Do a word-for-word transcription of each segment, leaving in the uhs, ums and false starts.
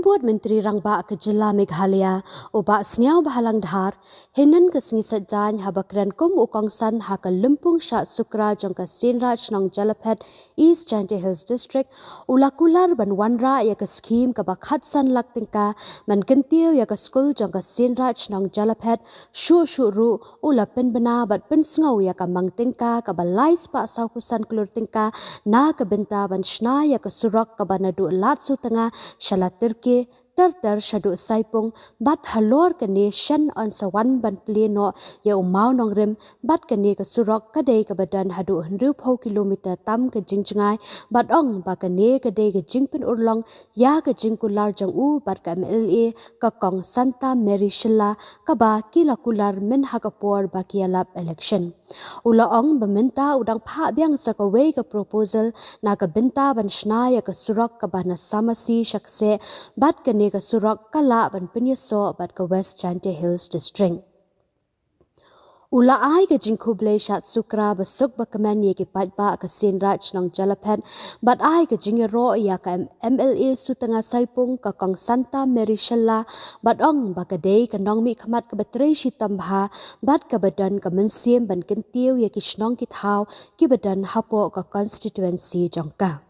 Pud Myntri Rangbah ka Jylla Meghalaya, u Bah Sniawbhalang Dhar, hynnin ka sngi Saitjaiñ haba kren kum u kongsan ha ka lympung shad sukra jong ka Seiñ Raij Shnong Jalaphet, East Jaintia Hills District, u la kular ban wanrah ïa ka skhim kaba khatsan lak tyngka ban kyntiew ïa ka skul jong ka Seiñ Raij Shnong Jalaphet. Shuh shuh ruh u la pynbna bad pynsngew ïa ka mang tyngka kaba lai spah sawphew san klur tyngka na ka bynta ban shna ïa ka surok kaba naduh Lad Sutnga sha Latyrki, ter ter shaduh Saipung, bad halor kane shen yn sa wan ban plie noh ïa u mawnongrim. Bad kane ka surok ka dei kaba don haduh hynriewphew kilometer tam ka jingjngai, bad ong ba kane ka dei ka jingpynurlong ïa ka jingkular jong u bad ka M L A, ka Kong Santa Mary Shylla, kaba ki la kular mynha ka por ba ki ïalap election. U la ong ba mynta u dang phah biang sa kawei ka proposal na ka bynta ban shna ïa ka surok kaba na Samasi sha Kseh, bad kane ka surok ka lah ban pynïasoh bad ka West Jaintia Hills District. U la ai ka jingkhublei shad sukra ba suk ba kmen ïa ki paidbah ka Seiñ Raij Shnong Jalaphet, bad ai ka jingïaroh ïa ka M-, M L A Sutnga Saipung, ka Kong Santa Mary Shylla, bad ong ba ka dei ka nongmihkhmat kaba trei shitom bha, bad kaba don ka mynsiem ban kyntiew ïa ki shnong ki thaw kiba don hapoh ka constituency jong ka.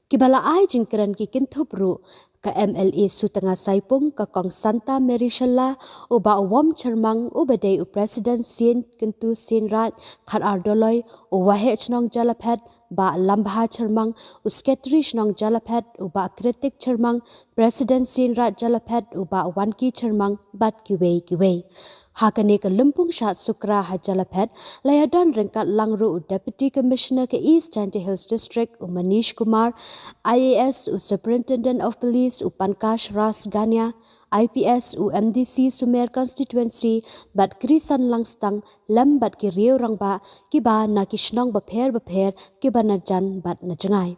Kiba la ai jingkren ki kynthup ruh ka M L A Sutnga Saipung, ka Kong Santa Mary Shylla, u Bah Wom Chyrmang, uba dei u President Seiñ Kyntu Seiñ Raij Khatar Doloi, u Waheh Chnong Jalaphet, Bah Lambha Chyrmang, u Secretary Shnong Jalaphet, u Bah Kritik Chyrmang, President Seiñ Raij Jalaphet, u Bah Wanki Chyrmang, bad kiwei kiwei. Ha kane ka lympung shad sukra ha Jalaphet, la ïadon ryngkat lang ruh u Deputy Commissioner ka East Jaintia Hills District, u Manish Kumar, I A S, u Superintendent of Police, u Pankaj Ras Gania, I P S, u M D C Sumer Constituency, bad Krisan Langstang, lem bad ki riew rangbah kiba na ki shnong bapher bapher kiba na jan bad na jngai.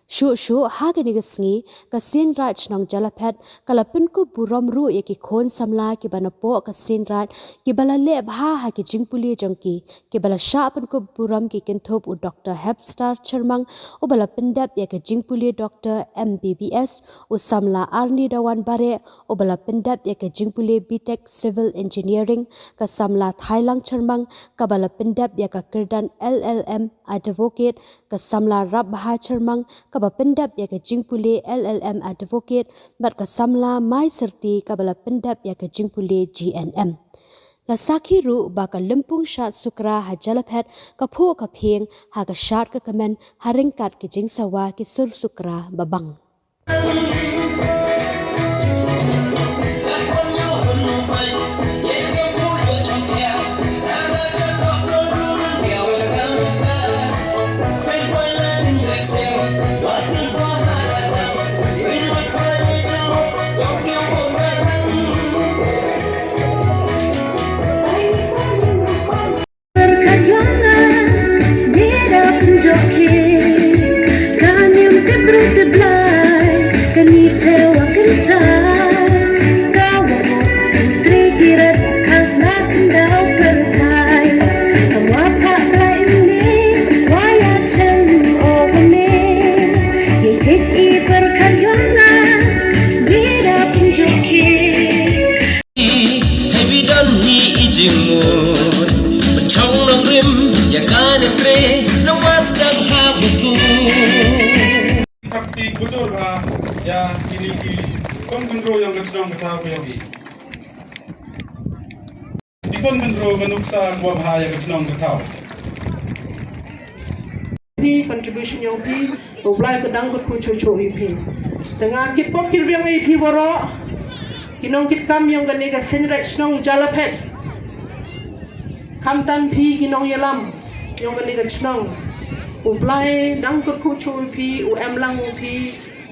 Shuh shuh ha kane ka sngi, ka Seiñ Raij Shnong Jalaphet ka la pynkup burom ruh ïa ki khun samla kiba na poh ka Seiñ Raij, kiba la leh bha ha ki jingpule jong ki, kiba la shah pynkup burom ki kynthup u Doctor Hepstar Chyrmang, uba la pyndep ïa ka jingpule Doctor M B B S, u samla Arni Dawan Bareh, uba la pyndep ïa ka jingpule B Tech Civil Engineering, ka samla Thailang Chyrmang, kaba la pyndep ïa ka kyrdan L L M Advocate, ka samla Rapbha Chyrmang, kaba pyndep ïa ka jingpule L L M Advocate, bad ka samla Mai Syrti, kaba la pyndep ïa ka jingpule G N M. La sakhi ruh ba ka lympung shad sukra ha Jalaphet ka phuh ka phieng ha ka shad ka kmen ha ryngkat ki jingsawa ki sur sukra babang. Hei wi don hi i jingmut, ba chong nongrim ïa kane trei, nong mas dang ha butu. Thak ti kujur bha ïa kini ki kong kynroi ïa ka chnong ka thaw ka ïa wi. Ki kong kynroi ka nuksa kaba bha ïa ka chnong ka thaw. Phi contribution ïong phi, U Blai ka dang kyrkhu chuh chuh ïa phi. Te nga kit pok kit riang ïa phi baroh ki nongkitkam ïong kane ka Seiñ Raij Shnong Jalaphet. Khamtam phi ki nongïalam ïong kane ka chnong, U Blai dang kyrkhu chuh ïa phi, u em lang ïa phi,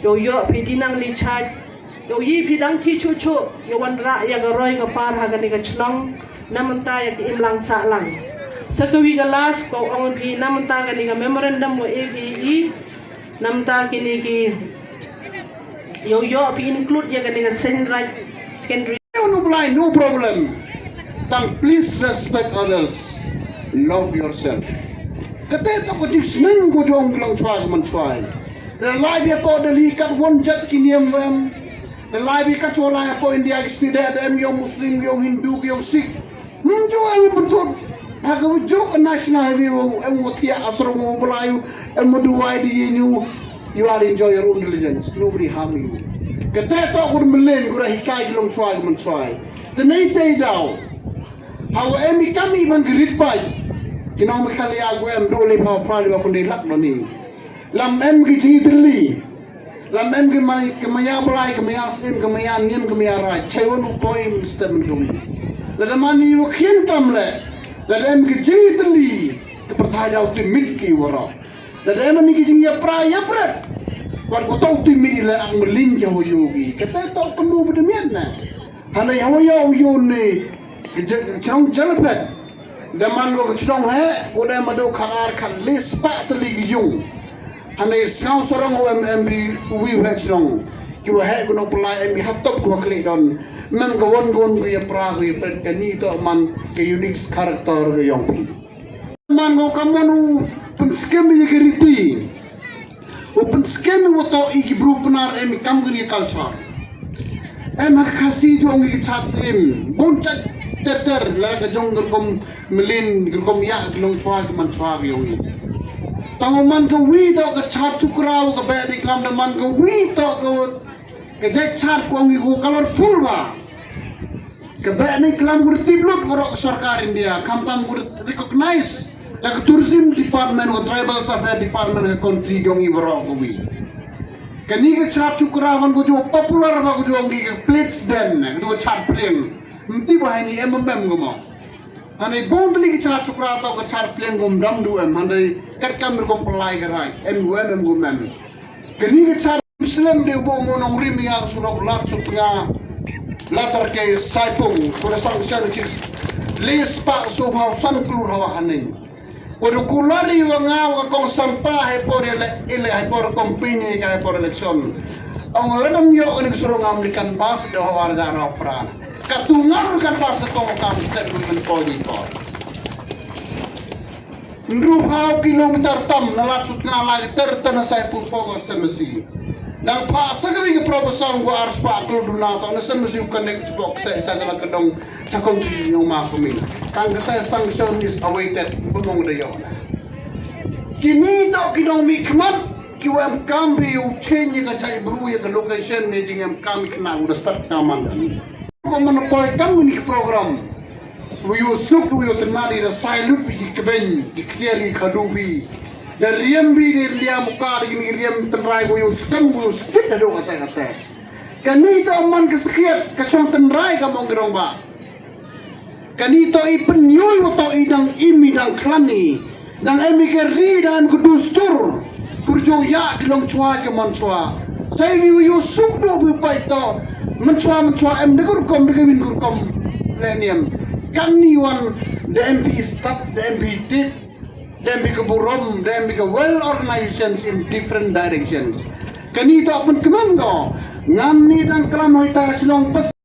ïoh ïoh phi dih nang dih chait. Ïoh ïoh phi dang ki chuh chuh, ïoh wanrah ïa ka roi ka par ha kane ka chnong, na mynta ïa ka imlang sahlang. Sa kawi ka last, ko ong phi na mynta kane ka memorandum wa A V E, na mynta kine ki ïoh ïoh phi include ïa kane ka Seiñ Raij Secondary. No, no, blind, no problem. Tang please respect others. Love yourself. Kata to ka jingsneng ko jong ki long chwai man chwai. Relai bia ko dali kat won jat ki niam wem. Te lai bikatwalai hapoh India ki state da em yong Muslim, yong Hindu, yong Sikh. Ym ju em pynthut. Ha ka juk national highway, em wa thiah asrong wa Blai, em wa duwai di yin you. You are enjoy your own diligence. Nobody harm you. Kata to kur melen kur hikai ki long chwai ki man chwai. Te nei te daw. Hawa em i kam i ban grit pai. Ki nong Meghalaya ku em do le phaw pra le ba kun dei lak do ni. Lam em ki jingitli. Lam em ki mai ki maya Blai ki maya Sim ki maya Niam ki maya Rai. Chai wan u poi Mister Mengkami. Lada mani wa khian tam le. Lada em ki jingitli. Ki perthai daw timit ki wara. Lada em ni ki jing ya pra ya pret. Wat ko tau timit le ak melin jawa yogi. Kata tau kenu bedemian na. Hana hawa yogi ne. Chong jalapet. Da man ko chnong he, ko da ma do khalar khat le spah tylli ki yung. Hane sngaw sarong o em em bi wi he chnong. Ki wa he ko no pla em bi hatop ko kli don. Mem ko won ko won ko ya pra ko ya pret ka ni to man ka unique character ko yong pi. Man ko kamon u pun skem ya ki riti. U pynskhem i wa toh i ki bru Pnar em i kam kani culture. Em ha Khasi jong i ki chat slim. Bun chat ter ter la ka jong ka rukom melin, ka rukom ya ki long chwa ki man chwa ki yong i. Tang man ka wi toh ka chat chukraw ka ba ni klam da man ka wi toh ka ka jai chat kong i ku colorful ba. Ka beh ni klam gur tip lut gur sorkar India, kam tam gur recognize. La ka tourism department, ka tribal affairs department, ka country jong i barok ko wi. Kani ka chat chukra ban ko jo popular ba ko jo ngi ka plates den, ka tu ka chat pliang. Mti ba ni em em ko mo. Hane bon tli ka chat chukra to ka chat pliang ko dam du em, hande kat kam rukom pelai ka rai, em ko em, em ko em. Kani ka chat Muslim de bo mo nong rim ya surok lat sutnga. Latar ke saipung, ko da sang sang chis. Lis pak so bhau san klur hawa haning. Ko da kulari wa nga wa kong santa hai por ele, ele hai por company ka hai por election. Ong ladam yo ni surong am di kan bas de hawa raja ra pra. Ka tu ngam di kan bas kong kam stet di kan poi di por. Nru phaw kilometer tam na lat sut nga lai ter ter na sai pur pok S M C. Dang pha sa kali ke profesor ko ars pa klo duna to na S M C connect bok sa sa jala kedong sa kong tu nyong ma kami. Tang kata sanction is awaited bumong de yo. Kini to kidong mi kmat ki wa em kam bi u change ka chai bru ya ka location ne jing em kam kna u da start kaman. Ko man poi kam ni program. Wi u suk wi u tnari da sai lut bi ki kben ki ksiar ki khadu bi. Da riam bi da riam ka da ki riam tnrai wi u skam wi u skit da do kata kata. Kani to man ka skiat ka chong tnrai ka mong grong ba. Kani to i penyoi wa to i dang imi dang klani. Dang em i ka ri dang em ka dustur. Kurjo ya ki long chwa ki man chwa. Sai wi wi yu suk do bi pai to. Man chwa man chwa em de kurkom de win kurkom. Le niam. Kan ni wan de em bi start de em bi tip. De em bi ka burom de em bi ka well organizations in different directions. Kani to pun kemang ko. Ngan ni dang klam hoi ta chlong pas.